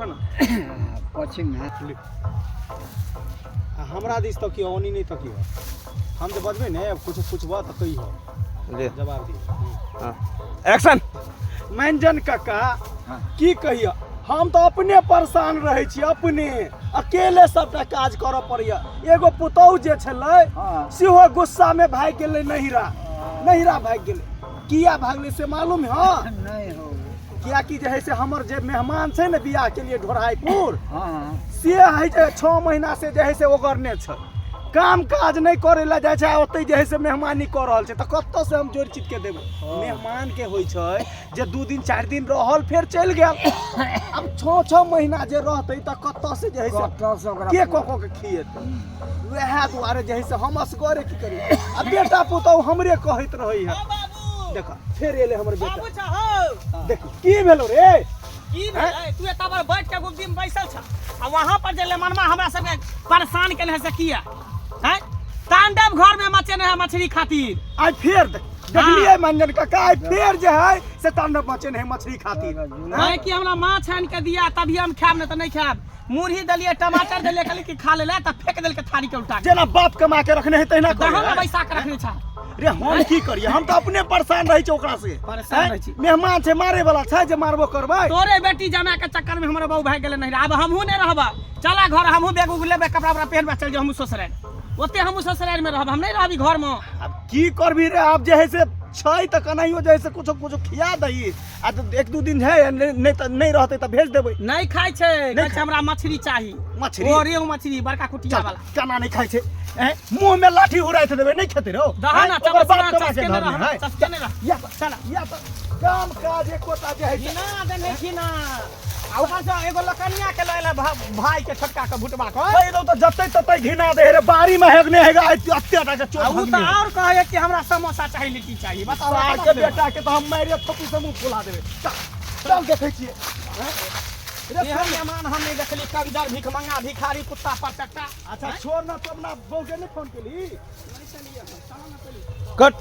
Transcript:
उठा ना। पश्चिम में। आ हमरा दिस तकियो, ओनी नहि तकियो। हम जे बजबै ने, कुछ पूछबह तऽ कहिहो। जी। जवाब दियौ। हाँ, एक्शन। मंजन काका। हाँ। की कहियो, हम तऽ अपने परेशान रहै छी, अपने अकेले सबटा काज करऽ पड़ैया। एगो पुतहु जे छलै, सेहो गुस्सामे भागि गेलै नहिरा। नहिरा भागि गेलै। किया भागलै से मालूम है? नहीं हो। कियाकि जे है से हमर जे मेहमान छै ने बियाह के लिए ढोराइपुर, से है जे 6 महीना से जे है से ओगरने छै, काम काज नहि करे लए जाइ छै आ ओतहि जे है से मेहमानी कऽ रहल छै। तऽ कतऽ से हम जोड़ि चित के देबै? मेहमान के होइ छै जे 2 दिन 4 दिन रहल, फेर चलि गेल। आब 6-6 महीना जे रहतै तऽ कतऽ से जे है से कतऽ से ओकरा के कऽ कऽ के खिएतै? वएह दुआरे जे है से हम असगरे की करी? आ बेटा पुतहु हमरे कहैत रहै है। बाबू। देख, फेर एलै हमर बेटा। बाबू छहो। देख, की भेलो रे? की भेलै? तू एतऽ पर बैठ के गुद्दी में बैसल छ आ वहां पर जे लेमनमा हमरा सबके परेशान केने है से किया हैं? तांडव घर में मचेने है मछली खातिर। आइ फेर देखलियै मंजन काका, आइ फेर जे है से तांडव मचेने है मछली खातिर। हैं कि हमरा माछ आनि के दिया तभी हम खायब, नहीं तऽ नहीं खायब। मुरही देलियै, टमाटर देलियै, कहली कि खा ले, तऽ फेंक देलकै थारी के उल्टा के। जेना बाप कमा के रखने है तहिना करे दहन है। बैसा के रखने छा। रे, हम की करिए? हम तऽ अपने परेशान रहै छी ओकरा से। परेशान हैं? रहै छी। मेहमान छै, मारे वाला छै जे मारबो करबै? तोरे बेटी जमा के चक्कर में हमर बहू भागि गेलै नहीं। आब हमहूँ नहीं रहब। चला घर, हमहूँ बैग उग लेबै, कपड़ा उपड़ा पहनबै, चल जाओ हमहूँ ससुरारि। ओते हमहूँ ससुरारि में रहब, हम नहीं रहबी घर में। आब की करबी रे? आब जे है से छै तऽ कनाहियो जे है से कुछो कुछो खिया दही आ तऽ 1-2 दिन है, नहि तऽ नहि रहतै तऽ भेज देबै। नहीं खाइ छै। नहि। कहै छै हमरा मछली चाही। मछली? ओ रेहू मछली, बड़का कुटिया चल, वाला। केना नहि खाइ छै? हैं? मुँह में लाठी उड़ाइत देबै, नहि खेतै रौ? दहा ना। हैं? ओकर बाप चमचना कमा के चसके नहि धरने रह। है। चसके नहि रह। या तऽ चल। या तऽ काम काज एकोटा जे है से- घिना देने, घिना। आ ऊपर से एगो लकनिया के लए भाई के, छोटका के, भुटबा के। कहि दौ तऽ जतै ततै घिना दे रे, बाड़ी में हेगने हेगा अत्ते टा के चोट आ उ भगने तऽ है। और कहै कि हमरा समोसा चाही, लिट्टी चाही। बताओ। सार के बेटा के तऽ हम मारे थोपी से मुंह फुला देबै। चल चल, देखै छियै हैं? रे। एहन मेहमान हम नहीं देखली, कंजर, भिखमंगा, भिखारी, कुत्ता पर चट्टा। अच्छा छोड़ ना, तू अपना बहू के नहीं फोन केली? कट।